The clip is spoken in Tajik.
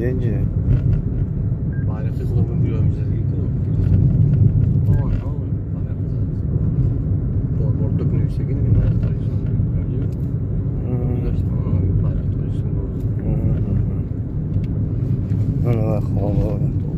Диди инҷа. Байрақи худамон гӯё мизадагӣ кунам. Байрақи бор бор дук нависагӣ нами байрақ Тоҷикистон. Байрақ Тоҷикистон. Ана хоб.